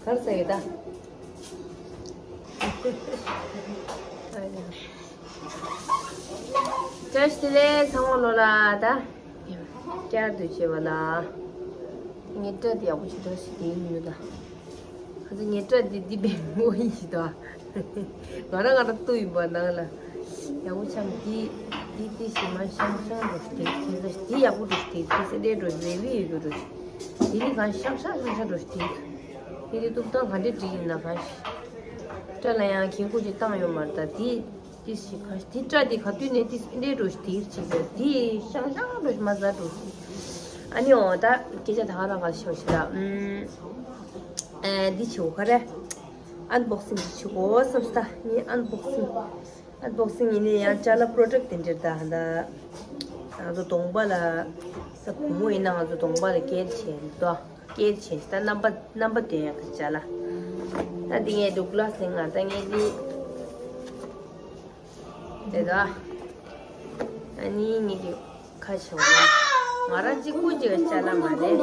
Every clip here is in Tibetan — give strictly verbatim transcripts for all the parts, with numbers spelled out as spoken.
གར་ཟེར་གི་ད། བཀྲ་ཤིས་བདེ་ལེགས་ཚང་མ་ལོ་ལ་ད། བསྐྱར་དུ་བྱེད་པ་ལ། ངའི་སྐྲ་དེ་ཡག་པོ་ཞིག་འདྲ་ཞིག་དེ་ཡིན་ཡོད་ད། ཁ་ཚ་ངའི་སྐྲ་འདི་འདི་བེམ་པོ་ཡིན་ཞིག་ད། ང་རང་ང་རང་ལྟོས་ཡིན་པ་ནང་ལ། ཡག་པོ་ཆམ་འདི་འདི་འདི་ཞིག་མ་ཤང་ཤང་འགྲོ་ཞིག་དེ་ཁྱེད་ཚོ་འདི་ཡག་པོ་འགྲོ་ཞིག་དེ་ཁྱེད་ཚོ་འདྲེ་འགྲོ་ཞིག་རེ་བི་ཡོད་འགྲོ་ཞིག་དེ་ནི་གང་ཤང་ཤང་ཤང་ཤང་འགྲོ་ཞིག་དེ། དེ་དེ་ཏུག་ཏང་ག་འདྲེ་འགྲིག་ཡིན་ན་གང་ཞིག་སྐྲ་ལ་ཡང་ཁེ་ཁུ་ཅིག་བཏང་ཡོད་མ་རེད་ད་དེ། ཏིས་ཞིག་ཁ་ཏི་སྐྲ་དེ་ག་དུས་ནས་ཏིས་འདྲེ་འགྲོ་ཞིག་དེ་ཅིག་ཡོད་དེ་ཤང་ཤང་འགྲོ་ཞིག་མ་ཟ་འགྲོ་ཞིག་ཨ་ནི་འོ་ད་སྐད་ཆ་ད་ག་རང་ག་ཤོག་ཞིག་ལ་ཨུམ། ཨེ་འདི་བྱེད་གོ་ག་རེ། ཨན་བོག་སིང་ཞིག་བྱེད་གོ་བསམ་སྟ་ངས་ཨན་བོག་སིང་། ཨན་བོག་སིང་ཡིན་ནས་ཡང་ཅ་ལག་པྲོ་ཌག་དེ་འདྲ་ད་ཧ་ད། ང་ཚོ་གདོང་པ་ལ་ད་བུ་མོ་ཡིན་ན་ང་ཚོ་གདོང་པ་ལ་སྐྱེལ་བྱས་འདུག་སྐད་ཆེན་ཞིག་ད་རྣམ་པ་རྣམ་པ་དོན་ཡག་གི་བྱ་ལ། ད་འདི་ངས་འདུག་གླ་སེང་ང་ད་ངས་འདི། དེ་ད། ཨ་ནི་ངས་ཀྱི་ཁ་ཆེ་བ་ལ། ང་རང་གཅིག་པུ་གཅིག་བྱ་ལ་མ་རེད།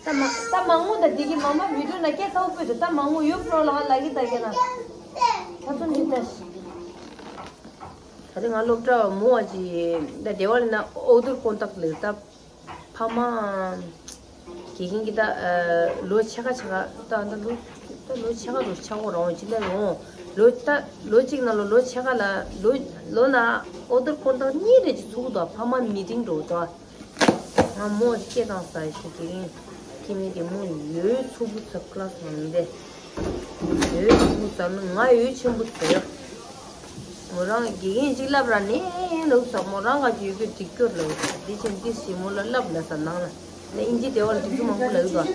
ད་མ་ད་མང་མོ་ད་འདི་གི་མ་མ་བི་ཌིའོ་ན་སྐད་ཚ་བོ་སྤོས་ད་ད་མང་མོ་ཡོད་པྲོ་ལ་ང་ལ་གི་ད་གི་ན། ད་ཚོ་འདི་ད། ད་རེས་ང་སློབ་གྲྭ་མོ་བ་ཅི་ད་སྡེ་བ་ལ་ན་ཨོ་དུར་ཀོན་ཏག་ལེགས་ད། ཕ་མ། དགེ་རྒན་གྱི་ད། ལོ་ཕྱེད་ཀ་ཕྱེད་ཀ་ད་ད་ལོ། ད་ལོ་ཕྱེད་ཀ་རུ་ཆགས་འོང་རང་ཅི་ལ་ཡོང་། ལོ་ད་ལོ་གཅིག་ནང་ལོ་ལོ་ཕྱེད་ཀ་ལ་ལོ་ལོ་ན་ཨོ་ཏར་ཀོན་ཏག་གཉིས་རེ་ཅིག་ཚུགས་དོ་ཕ་མ་མི་ཏིང་འགྲོ་དོ། ང་མོ་སྐད་བཏང་ས་ཞིག་དགེ་རྒན་ཁྱིམ་མི་དེ་མོ་ཡོད་ཚུགས་པོ་ཚབ་ཀླ་སི་མ་མི་འདས། ཡོད་ཆེན་པོ་ཟ་ན་ང་ཡོད་ཆེན་པོ་ཟེར། མོ་རང་དགེ་རྒན་གཅིག་ལབ་ར་ནས་ལབ་ས་མོ་རང་ག་ཅིག་ཡོད་རྒྱུ་འགྲིག་སྐྱོར་ལབ་ས་འདི་ཆེན་འདི་ཞིག་མོ་ལ་ལབ་ལ་ས་ནང་ལ་ནས་ཨིན་ཇི་དེ་བར་འགྲིག་རྒྱུ་མང་པོ་ལབ་ས།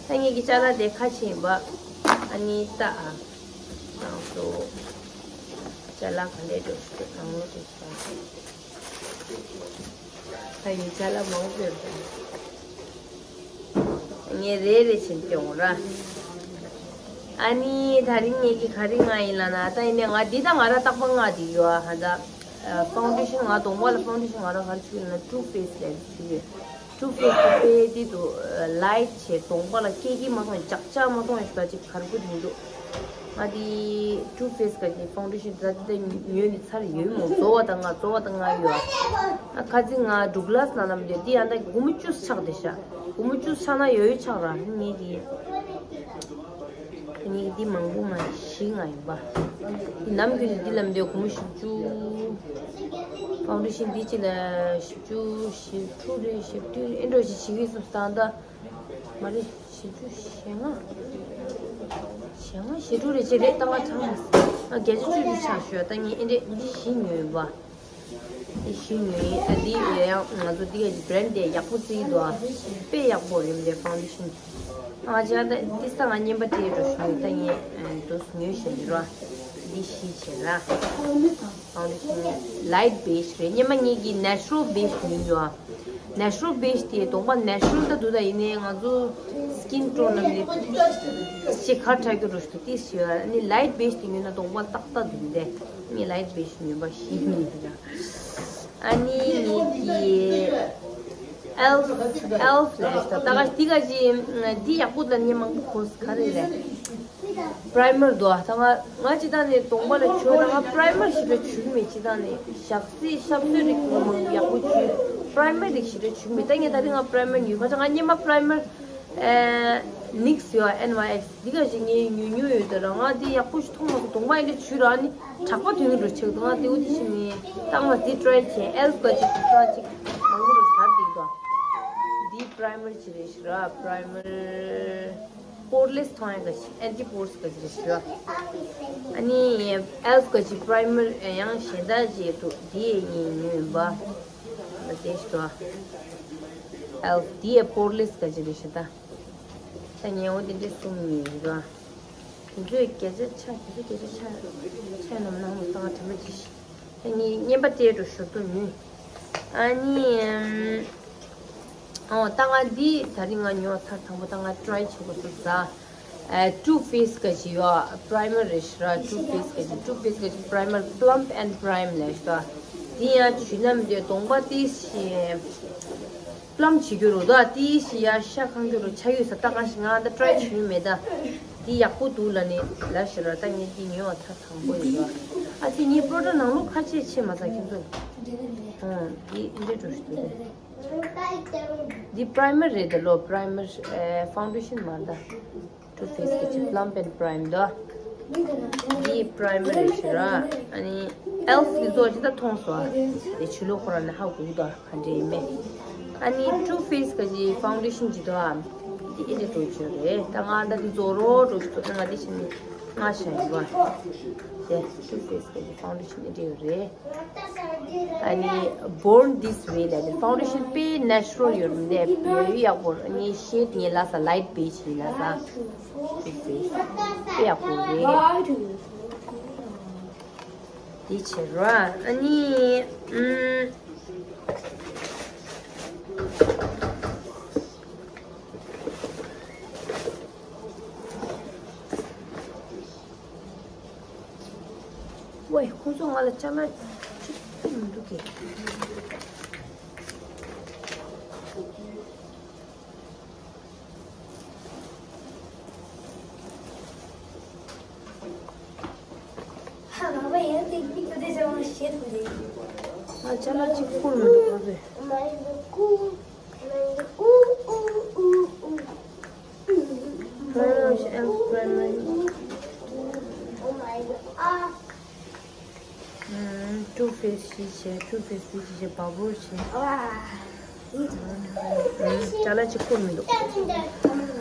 ད་ངེད་ཀྱི་ཅ་ལག་དེ་ཁ་ཆེན་པ་ཨ་ནི་ལྟ་ཨ་ནང་སོ་ཅ་ལག་ག་འདྲས་འགྲོ་ཞིག་ནང་ལོ་འགྲོ་ས། ད་ཡིན་ཅ་ལག་མང་པོ་ཡོད་རེད། ངས་རེ་རེ་བྱེད་སྐྱོང་ར། ཨ་ནི་ད་རིང་ངེད་ཀྱི་ག་རེ་ང་ཡིན་ལ་ན་ད་ཡིན་ནས་ང་འདི་ད་ང་ར་རྟག་པ་ང་འདི་ཡོད་ཨ་ཧ་ད། ཕའུན་ཌེ་ཤན་ང་གདོང་པ་ལ་ཕའུན་ཌེ་ཤན་ང་ར་ག་རེ་བྱུག་ཡོད་ན་ཊུ་ཕེ་སི་ལས་བྱུག་ཡོད། ཊུ་ཕེ་སི་དེ་དཔེ་དེ་དུ་ལའིཊ་བྱས་གདོང་པ་ལ་སྐྱེ་གི་མ་སོང་ཅག་ཅག་མ་སོང་ཡ་ཞིག་ཅིག་གར་པོ་དེ་མི་འདུག་ང་དེ་ཊུ་ཕེ་སི་ག་གི་ཕའུན་ཌེ་ཤན་ད་དེ་ད་ཉོས་ནས་ཚར་ཡོད་མོ་རྫོ་བ་དང་ང་རྫོ་བ་དང་ང་ཡོད། ཨ་ཁ་ཚིག་ང་འབྲུག་ལ་སི་ན་ལམ་དེ་དེ་ཡང་ད་དགུ་མོ་བཅུ་ཆགས་དེ་ཤ་དགུ་མོ་བཅུ་ཆགས་ན་ཡོད་ཡོད་ཆགས་ར་ངེད་ཀྱི་ངེད་ཀྱི་འདི་མང་པོ་མ་ཤི་ང་ཡིན་པ། འདི་ནམ་རྒྱུན་འདི་ལམ་དེ་དགུ་མོ་བཞི་བཅུ། ཕའུན་ཌེ་ཤན་འདི་གཅིག་ལ་བཞི་བཅུ་བཞི་དྲུག་རེད་བཞི་བཅུ་ཨེ་འགྲོ་ཞིག་བྱེད་ཀྱི་སོང་སྟངས་ད། མ་རེད། བཞི་བཅུ་ཞེ་ལྔ། ཞེ་ལྔ་ཞེ་དྲུག་རེ་ཅིག་རེད་ད་ང་ཚང་མ། ང་བརྒྱ་ཆ་བཅུ་བཅུ་ཆགས་ཞུ་ད་ངས་ཨེ་འདྲས་འདི་བཞི་ཉོས་པ། འདི་བཞི་ཉོས་ཡིན་ཨ་འདི་ཡང་ང་ཚོ་འདི་ག་གི་བྷི་རེན་ཌི་དེ་ཡག་པོ་བརྩི་འདུག་ཨ། དཔེ་ཡག་པོ་རེད་འདི་ཕའུན་ཌེ་ཤན། ང་ཅག་ད་འདི་ས་ང་བརྙན་པ་སྤྲད་འགྲོ་ཞུ་ད་ངས་འདུག་ཉོས་བཞག་འདི་ར། འདི་བཞི་བྱས་ར། ཨང་དེ་ལའིཊ་བེ་ཇི་རེད། སྔོན་མ་ངེད་ཀྱིས་ནེ་ཅུ་རལ་བེ་ཇི་ཡིན་ཡོད་ཨ། ནེ་ཅུ་རལ་བེ་ཇི་དེ་གདོང་པ་ནེ་ཅུ་རལ་ད་འདུག་ད་ཡིན་ནའི་ང་ཚོ་སི་ཀིན་ཊོན་ལ་ཅིག་ཁ་ཁྲ་རྒྱུ་རུ་ཞིག་ཏུ་ཏིས་ཞིག་ཡོད་ཨ་ནི་ལའིཊ་བེ་ཇི་དེ་ཉོས་ན་གདོང་པ་ཏག་ཏག་འདུག་འདས་ངས་ལའིཊ་བེ་ཇི་ཉོས་པ་ཞིག་ཡིན་ཡིན་ད། ཨ་ནི་ངེད་ཀྱིས་ཨེལ་ཧྥི་ཨེལ་ཧྥི་ལས་ད་ད་ག་དེ་ག་ཅི་འདི་ཡག་པོ་ད་ནི་མང་པོ་གོ་ས་ག་རེ་རེད། པྲའི་མར་འདུག་ཨ། ད་ང་ང་ཅི་ད་ནི་གདོང་པ་ལ་བྱུག་ན་ང་པྲའི་མར་ཞིག་རེ་བྱུག་མེད་ཅི་ད་ནི་ཞག་སི་ཞབས་སོའི་རིགས་མང་ཡག་པོ་བྱུག་པྲའི་མར་རིགས་ཞིག་རེ་བྱུག་མེད་ད་ངས་ད་རིང་ང་པྲའི་མར་ཉོས་ཁ་ཅག་ང་སྔོན་མ་པྲའི་མར་ཨེ་ནིག་སི་ཡོད་ཨེན་ཝའི་ཨེག་སི་འདི་ག་ཞིག་ངས་ཉོས་ཉོས་ཡོད་ད་ར་ང་འདི་ཡག་པོ་ཞིག་མཐོང་མ་སོང་གདོང་པ་ཡིན་འདྲ་བྱུག་ར་ནི་དྲག་པ་དོན་འགྲོ་ཆེག་འདུག་ང་དེ་འུ་དེ་ཞིག་ནི་ད་ང་འདི་ཊ་རའི་བྱས་ཨེལ་ཧྥི་ག་ཅིག་ཊ་རའི་ཅིག་མང་པོ་རུ་དྲག་འདུག་འདི་པྲའི་མར་ཅིག་རེད་ཤི་ར་པྲའི་མར། པོར་ལེས་མཐོང་ཡ་ག་ཅིག་ཨན་ཊི་པོར་སི་ག་ཅིག་རེད་ཤི་ར། ཨ་ནི་ཨེལ་ཧྥི་ག་ཅིག་པྲའི་མར་ཡང་གཞན་དག་བརྗེད་འདུག་འདི་ཡས་ཉིན་ཉོས་པ། ཨ་དེ་ཤི་ར། ཨེལ་ཧྥི་འདི་ཡས་པོར་ལེས་ག་ཅིག་རེད་ཤི་ད། ད་ཉེ་བོ་འདི་འདྲས་གསུམ་ཉོས་ཡིན་ར། དེ་ཚོས་བརྒྱ་ཆ་ཆ་དེ་ཚོས་བརྒྱ་ཆ་ཆ་ཆ་ནམ་ནང་མི་སྟངས་དྲན་པ་ཅི་ཞིག་ད་ངས་བརྙན་པ་སྤྲད་འགྲོ་ཞོར་དུ་ཉོས། ཨ་ནི་ཨམ། ཨོ་ད་ང་འདི་ད་རིང་ང་ཉོ་ཚར་དང་པོ་ད་ང་ཊ་རའི་བྱེད་དགོས་སོང་ཟ། ཨ་ཊུ་ཕེ་སི་ག་ཅིག་ཡོད་པྲའི་མར་རེད་ཤི་ར་ཊུ་ཕེ་སི་ག་ཅིག་ཊུ་ཕེ་སི་ག་ཅིག་པྲའི་མར་པླམ་པི་ཨེན་པི་རའིམ་ལས་ཤི་ར། འདི་ཡང་བྱུག་ན་མི་འདོད་གདོང་པ་ཏིས་ཤི། པླམ་བྱེད་རྒྱུ་རུ་ད་ཏི་ཤི་ཡ་ཤ་ཁང་རྒྱུ་རུ་ཆ་ཡོད་ས་ད་གང་ཞིག་ང་ད་ཊ་རའི་བྱེད་མེད་ད། འདི་ཡག་པོ་འདུག་ལ་ནི་ལ་ཞེ་ར་ད་ངས་འདི་ཉོས་བ་ཚ་དང་པོ་ཡིན་ལ། ཨ་ཙི་ངའི་པོ་ཌར་ནང་ལོགས་ཁ་ཆེ་ཆེ་མ་ས་ཁྱོད་ཚོ། ཨ་འདི་འདྲ་འགྲོ་ཞིག་འདུག་འདི་པ་རའི་མར་རེད་ད་ལོ། པ་རའི་མར་ཨེ་ཕའུན་ཌེ་ཤན་མ་ད། ཊུ་ཕེ་སི་ཊི་གི་ཅིག་པླམ་པེན་པ་རའི་མར་དོ། འདི་པ་རའི་མར་རེད་ཤི་ར། ཨ་ནི་ཨེལ་ཕ་གི་བཟོ་ཅི་ད་མཐོང་སོང་། དེ་ཕྱི་ལོགས་ཁོ་རང་ནས་ཧ་གོ་གི་འདུག་ག་འདྲ་ཡིན་མེད། ཨ་ནི་ཊུ་ཕེ་སི་ཊི་གི་ཅིག་ཕའུན་ཌེ་ཤན་ཅིག་འདུག་ག་འདི་ཨེ་འདྲ་འགྲོ་ཅོ་རེད་ད་ང་ད་འདི་བཟོ་རོགས་འགྲོ་ཞིག་འདུག་ད་ང་འདི་ཕྱི་ནས་ང་ཤ་ཡིན་པ། དེ་ཊུ་ཕེ་སི་ཊི་གི་ཅིག་ཕའུན་ཌེ་ཤན་ཨེ་འདྲ་ཡོད་རེད། ཨ་ནི་Born This Way ལབ་ནི་ཕའུན་ཌེ་ཤན་དཔེ་ནེ་ཅུ་རལ་ཡོད་རེད། འདི་ཡོད་ཡག་པོ། ཨ་ནི་ཤེད་ངས་ལབ་ས་ལའིཊ་བེ་ཇི་ཡིན་ལབ་ས། དཔེ་ཡག་པོ་རེད། འདི་བྱེད་རོགས། ཨ་ནི་ཨུམ། ཝེ། ཁོང་ཚོ་ང་ལ་ཅ་ལག་ཅིག་སྟེར་མི་འདུག་གས། ང་ཅ་ལག་ཅིག་བསྐུར་མི་འདུག་ཁོང་ཚོས། Orange and lemon. ཨུམ། ཊུ་ཕེ་སི་ཊི་བྱས། ཊུ་ཕེ་སི་ཊི་བྱས། བ་བོར་བྱས། ཨུམ། ཅ་ལག་ཅིག་བསྐུར་མི་འདུག་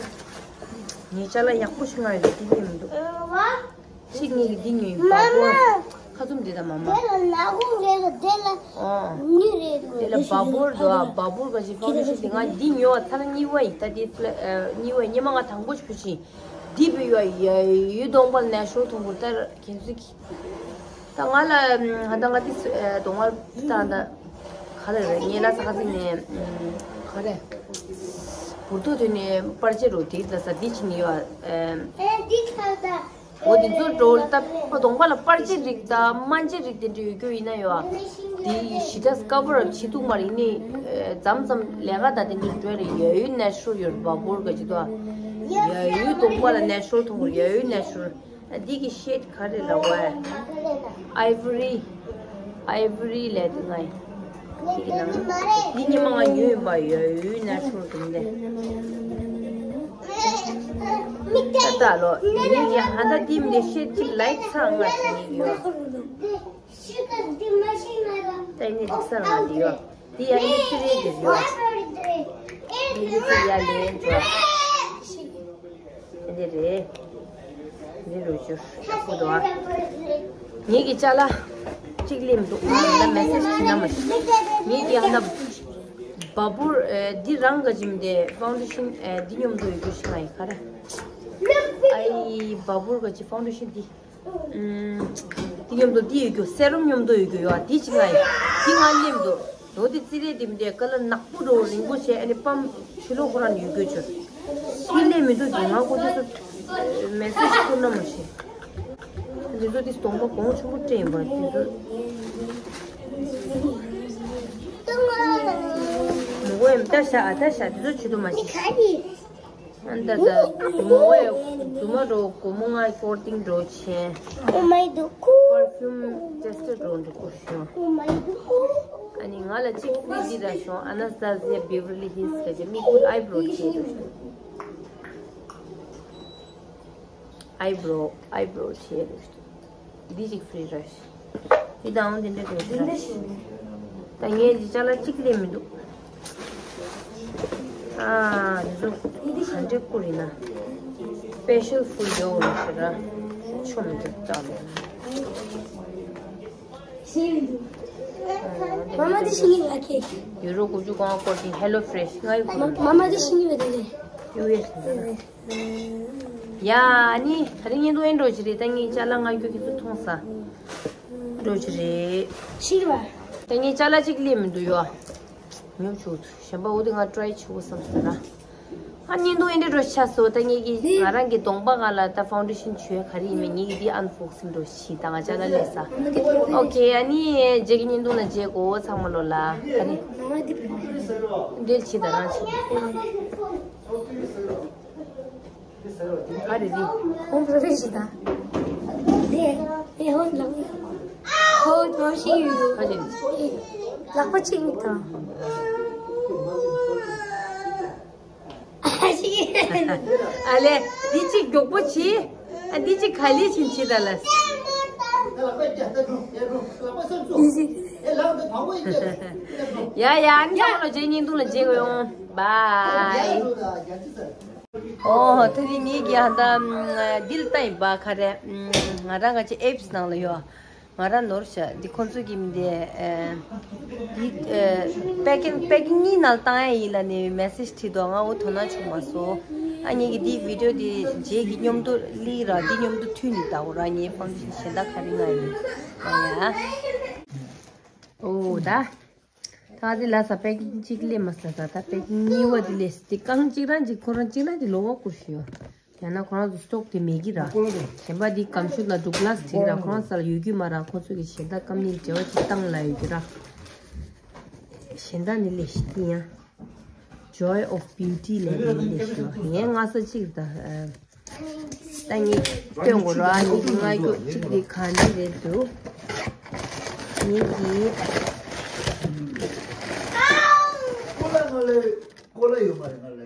ངས་ཅ་ལག་ཡག་པོ་ཞིག་མངགས་ཡོད་དེ་སྟེར་མི་འདུག་གཅིག་གཉིས་ཀྱི་འདི་ཉོས་ཡིན། བ་བོར། ཁ་ཚུམ་འདི་དང་མ་མ། དེ་ལ་ནག་ཁུང་རེད་ལ་དེ་ལ་ཨོ། ནི་རེད་འདུག་དེ་ལ་བ་བོར་འདུག་ཨ། བ་བོར་ག་ཅིག་ཕའུན་ཌེ་ཤན་དེ་ང་འདི་ཉོས་པ་ཚར་གཉིས་པ་ཡིན། ད་དེ་ཚོ་ལ་ཨ་གཉིས་པ་ཡིན། སྔོན་མ་ང་དང་པོ་ཞིག་ཕུལ་ཕྱིན་འདི་བུ་ཡོད་ཡོད་གདོང་པ་ལ་ནེ་ཅུ་རལ་མཐོང་གི་ད་ཁྱེད་ཚོས་ཀྱི། ད་ང་ལ་ཨ་ད་ང་དེ་ཚོ་ཨ་གདོང་པ་ད་ད་ག་རེ་རེད། ངས་ལ་ས་ཁ་ཚིག་ནས་ག་རེ་བུར་ཐུག་དེ་ནས་པར་ཆས་རུ་དེ་ལ་ས་འདི་ཕྱིན་ཡོད་ཨ། ཨེ་འདི་ཚ་ད། འོ་དེ་ཚོ་འགྲོ་ལ་ད་གདོང་པ་ལ་པར་ཆས་རིགས་དང་སྨན་ཆས་རིགས་དེ་འདྲ་ཡོད་རྒྱུ་ཡིན་ན་ཡོད་ཨ། དེ་ཞེ་དྲག་ཀ་བར་ཨབ་བྱེད་ཐུབ་མ་རེད། ཡིན་ནའི་མཚམས་མཚམས་ལས་ཀ་དང་དེ་འདྲ་འགྲོ་རེད། ཡ་ཡུ་ནེ་ཅུ་རལ་ཡོད་རེད། བ་བོར་ག་ཅིག་ཏོ། ཡ་ཡུ་གདོང་པ་ལ་ནེ་ཅུ་རལ་མཐོང་གི་རེད། ཡ་ཡུ་ནེ་ཅུ་རལ། འདི་གི་ཤེད་ག་རེ་ལབ་དགོས་ཨ། ཨའི་བོ་རི། ཨའི་བོ་རི་ལབ་དེ་ང་ཡིན། འདི་གི་ནང་འདི་ཉི་མ་ང་ཉོས་ཡིན་པ། ཡ་ཡུ་ནེ་ཅུ་རལ་དེ་འདྲ། ད་ལྟ་ལོ། ཡིན་ཡ་ཧ་ད་དེ་མི་ཤེད་ཅིག་ལའིཀ་ཚ་ང་ཞིག་ཡོད། ད་ཡིན་ནི་འདི་ས་ང་འདི་ཡོད། འདི་ཡ་ཡིན་ནི་ཙི་རེད་འདི་ཡོད། འདི་ཡིན་ཙི་ཡ་ལེན་འགྲོ། འདི་རེད། འདི་རུ་ཅུ་ཡག་པོ་འདུག་ཨ། ངེད་ཀྱི་ཅ་ལག་གཅིག་སླེབས་འདུག་ང་ལ་མེ་སེ་ཇི་ཞིག་ན་མ་ཤི། ངེད་ཀྱི་ཨ་ན་བ་བུར་ཨེ་འདི་རང་ག་ཇིམ་དེ་ཕའུན་ཌེ་ཤན་ཨེ་འདི་སྙོམས་འདུག་ཡོད་རྒྱུ་ཞིག་ང་ཡི་ག་རེ། ཨའི་བ་བུར་ག་ཅི་ཕའུན་ཌེ་ཤན་འདི། ཨུམ། འདི་སྙོམས་འདུག་འདི་ཡོད་རྒྱུ་སེ་རམ་སྙོམས་འདུག་ཡོད་རྒྱུ་ཡོད་འདི་ཅིག་ང་ཡི། འདི་ང་སླེབས་འདུག་ལོ་འདི་ཙི་རེད་འདི་མི་འདྲ་ཀ་ལ་ནག་པོ་འགྲོ་རིང་པོ་བྱས། ཨ་ནི་པམ་ཕྱི་ལོགས་ཁོ་རང་ཡོད་རྒྱུ་བྱོས། འདི་སླེབས་མི་འདུག་འདི་ང་ཁོ་འདི་ཚོ་མེ་སེ་ཇི་ཁོ་ན་མ་ཤེས། འདི་ཚོ་འདི་གདོང་པ་གོང་ཆེན་པོ་སྤྲད་ཡིན་པ་འདི་ཚོ། མོ་གོ་ཡམ་ད་ཤ་ཨ་ད་ཤ་འདི་ཚོ་བྱེད་དུ་མ་ཤེས། ཨ་ད་ད་མོ་གོ་ཡ་རྫུན་མ་འགྲོ་སྒོར་མོ་ལྔ་སྐོར་ཏིང་འགྲོ་ཆེན། Oh my god. Perfume tester འགྲོ་འདུག་སྐོར་ཤོང་། Oh my god. ཨ་ནི་ང་ལ་གཅིག་free འདི་ར་ཤོང་། Anastasia Beverly Hills ག་ཅི་མིག་ཁུར་eyebrow བྱེད་འདུག་ཨའི་བོ་རོ། ཨའི་བོ་རོ་བྱེད་རེད། འདི་ཅིག་ཧྥི་རི་རེད། འདི་དང་འདི་འདྲ་འདྲ་ཞིག་རེད། ད་ངས་འདི་ཅ་ལག་གཅིག་ལས་མི་འདུག་ཨ་འདི་ཚོ་ག་འདྲས་བསྐུར་ཡིན་ན། Special for you རེད་ཟེར་ར། ཆོ་མི་འདུག་ད་ལོ། མ་མ་འདི་ཤི་ངེས་ལ་ཁེ། ཡུ་རོ་དགུ་བཅུ་གོང་སྐོར་གྱི་Hello Fresh ང་ཡི་མ་མ་འདི་ཤི་ངེས་བས་དེ་ནས། ཡུ་ཨེས་འདི་ལ། ཡ་ནི་ད་རིང་ཉིན་ཐོ་ཨེ་འགྲོ་ཅི་རེད། ད་ངའི་ཅ་ལག་ང་རྒྱུ་ཁྱེད་ཚོ་མཐོང་ས་འགྲོ་ཅི་རེད། ཤི་བ། ད་ངའི་ཅ་ལག་གཅིག་སླེབས་མི་འདུག་ཡོ། ཉོབ་ཆུག་གཞན་པ་འོ་དེ་ང་try བྱེད་དགོས་བསམ་སོང་ན། ཨ་བརྙན་ཐུང་ཨེ་འདྲ་འགྲོ་ཤ་སོ། ད་ངེད་ཀྱི་ང་རང་གི་གདོང་པ་སྒང་ལ་ད་ཕའུན་ཌེ་ཤན་བྱོས་ག་རེ་ཡིན་མིན་ངེད་ཀྱི་འདི་ཨན་བོག་སིང་འགྲོ་ཤི་ད་ང་ཅག་ལ་ལས་ས། ཨོ་ཁེ། ཨ་ནི་རྗེས་ཀྱི་བརྙན་ཐུང་ལ་མཇལ་གོ་ཚང་མ་ལོ་ལ་ག་རེ། འདྲེལ་ཆི་ད་རང་ཆི། ག་རེ་རེད། ཁོང་ཚོ་རེ་ཞིག་དང་། དེ་དེ་ཧོན་ལག་ཧོན་ཐོང་ཤི་ཡོད། ག་རེ། ལག་པ་ཆིག་ནི་དང་། ཨ་ལེ། འདི་གཅིག་མགྱོགས་པོ་བྱེད། ཨ་འདི་གཅིག་ག་ལེ་ཕྱིན་བྱེད་ད་ལ། ཡ་ཡ། ཨ་ནི་ཚང་མ་ལོ་རྗེས་བརྙན་ཐུང་ལ་མཇལ་གོ་ཡོང་། བའི། ཨོ་ད་ནི་ངེད་ཀྱི་ཧ་ད་འདི་ལ་ལྟ་ཡིན་པ་ག་རེ། ང་རང་ག་ཅི་ཨེབ་སི་ནང་ལ་ཡོད། ང་རང་ནོར་བཞག་འདི་ཁོང་ཚོ་གི་མི་འདི། འདི་པེ་ཀིང་པེ་ཀིང་གཉིས་ནང་བཏང་ཡ་ཡིན་ལ་ནི་མེ་སེ་ཇི་བྲིས་འདུག་ང་འོ་དོ་སྣང་བྱུང་མ་སོང་། ཨ་ངེད་ཀྱི་འདི་བི་ཌི་ཡོ་འདི་རྗེས་ཀྱི་མཉམ་དུ་ལི་ར་འདི་མཉམ་དུ་མཐུད་ནི་ད་འོ་ར་ངའི་ཕོན་ཌེ་ཤན་གཞན་དག་ག་རེ་ང་ཡིན། ཡ་ཡ། ཨོ་ད། ད་འདི་ལ་ས་པེ་ཀིང་གཅིག་ལས་མ་ས་ས་ད་པེ་ཀིང་གཉིས་པ་འདི་ལས་སི་ཏི་རྐང་གཅིག་རང་གཅིག་ཁོ་རང་གཅིག་རང་གཅིག་ལོགས་ཀ་བསྐུར་ཤི་ཡོད། ཡང་ན་ཁོ་རང་ཚོ་སི་ཊོག་དེ་མེད་ཀི་ར། གཞན་པ་འདི་གམ་ཤུད་ལ་ཌུག་ལ་སི་བྲིས་ར་ཁོ་རང་ས་ལ་ཡོད་ཀི་མ་ར། ཁོ་ཚོ་གི་གཞན་དག་སྐམ་ནི་བྱེ་བ་གཅིག་བཏང་ལ་ཡོད་ཀི་ར། གཞན་དག་ནི་ལས་སི་ཏི་ཡང་། Joy of Beauty ལས་རིང་ལས་ཤོ་ངས་ང་ས་གཅིག་ད། ད་ངས་སྟོན་གོ་ར་ངས་ཀྱི་ང་ཀྱོ་གཅིག་རེ་གང་འདི་རེད་འདུག་ངས་ཀྱི། ཀོ་ལ་ང་ལ་ཀོ་ལ་ཡོད་མ་རེད་ང་ལ།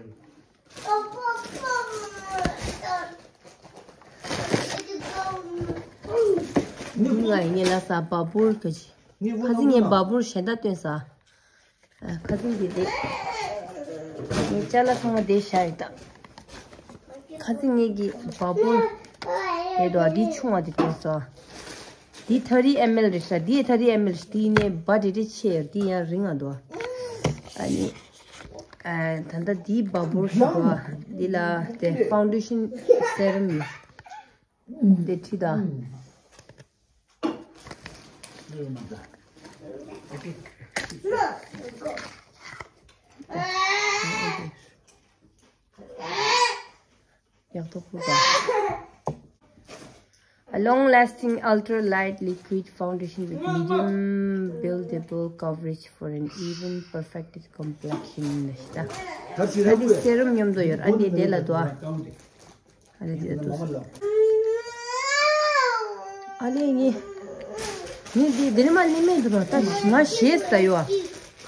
ང་ཡི་ངས་ལ་ས་བ་པུར་ག་ཅི། ཁ་སང་ངས་བ་པུར་གཞན་དག་སྟོན་ས། ཨ། ཁ་སང་འདི་དེ། ངའི་ཅ་ལག་ཚང་མ་དེ་བཞག་ཡོད་ད། ཁ་སང་ངེད་ཀྱི་བ་པུར་དེ་དོ་འདི་ཆུང་བ་དེ་ཐོན་སོང་། འདི་ཐ་རི་ཨེམ་ཨེལ་རེད་ཤག་འདི་ཐ་རི་ཨེམ་ཨེལ་ཞིག་འདི་ནས་བ་དེ་དེ་ཆེ་འདི་ཡང་རིང་ང་འདུག་ཨ་ནི། ཨ། ད་ལྟ་འདི་བ་པུར་ཞིག་འདུག་འདི་ལ་དེ་ཕའུན་ཌེ་ཤན་སེ་རམ་ཡོད། དེ་ཁྲིད་ད། ཡག་ཐོག་པོ་ད། A long lasting ultra light liquid foundation with medium buildable coverage for an even perfected complexion ནས་ད། ད་དེ་སེ་རམ་མཉམ་དུ་ཡོད། ཨ་འདི་དེ་ལ་དོ། ཨ་ལེ་དེ་ལ་དོ། ཨ་ལེ་ངས་ངས་དེ་དེ་ནས་མ་ནི་མེད་འདུག་ར། ད་ང་ཞེས་ད་ཡོད།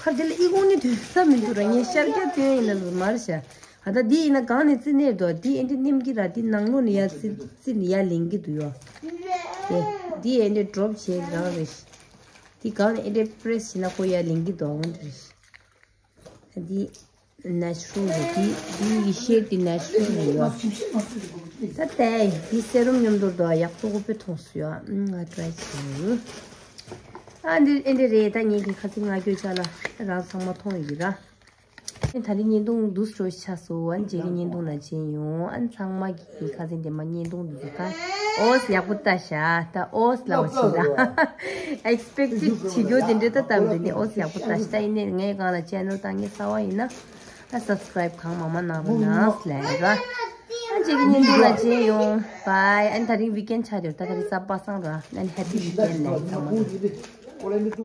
ཁར་དེ་ལ་ཨི་ཁུང་ནི་དུས་ས་མི་འདུག་ར། ངས་ཤར་རྒྱག་དོན་ཡིན་ན་མར་བྱ། ཨ་ད་འདི་ཡིན་ན་གང་ནས་རྩི་ནས་འགྲོ། འདི་ཨེ་འདྲ་ནེམ་གི་ར། འདི་ནང་ལོགས་ནས་ཡར་རྩི་རྩི་ནས་ཡར་ལེན་གི་འདུག་ཡོ། དེ་འདི་ཨེ་འདྲ་ཌོབ་བྱས་རང་རེད། འདི་གང་ནས་ཨེ་འདྲ་པི་རེས་བྱས་ན་ཁོ་ཡར་ལེན་གི་འདུག་འོང་འདི་རེད། འདི་ནེ་ཅུ་རལ་རེད། འདི་འདི་ཡི་ཤེད་འདི་ནེ་ཅུ་རལ་རེད་ཡོ། ད་ལྟ་འདི་སེ་རམ་མཉམ་དུ་འདུག་ཡག་པོ་དཔེ་མཐོང་སོང་ཡོ། ང་ཊི་རའི་བྱས། ཨ་འདི་ཨེ་འདྲ་རེད། ད་ངེད་ཀྱི་ཁ་ཚིག་ང་སྐྱོ་ཆ་ལ་རང་ཚང་མ་མཐོང་ཡོད་ར། ཨེ་ད་རིང་བརྙན་ཐུང་འདུག་སྤྲོ་ཆ་སོ། ཨན་རྗེས་ཀྱི་བརྙན་ཐུང་ལ་མཇལ་ཡོང་། ཨན་ཚང་མ་གི་ཁ་སེང་དེ་མ་བརྙན་ཐུང་འདུག་ད་ཨོས་ཡག་པོ་ལྟ་ཤ་ད་ཨོས་ལ་བ་ཆི་ད་ཨེག་སི་པེག་ཊི་བྱེད་རྒྱུ་དེ་འདྲ་ད་ད་འདི་ནི་ཨོས་ཡག་པོ་ལྟ་ཤ་ད་ཡིན་ནའི་ངའི་སྒང་ལ་ཅེ་ནལ་ད་ངའི་གསར་བ་ཡིན་ན་ཨ་སབ་སི་ཀ་རའིབ་གང་མ་མ་གནང་རོགས་གནང་ལས་ར། ཨན་རྗེས་ཀྱི་བརྙན་ཐུང་ལ་མཇལ་ཡོང་། བའི། ཨན་ད་རིང་ཝིག་ཨེན་ཆགས་ཡོད་ད་ད་རིང་གཟའ་པ་སངས་ར། ཨན་ཧེ་པི་ཝིག་ཨེན་ལས་ཚང་མ།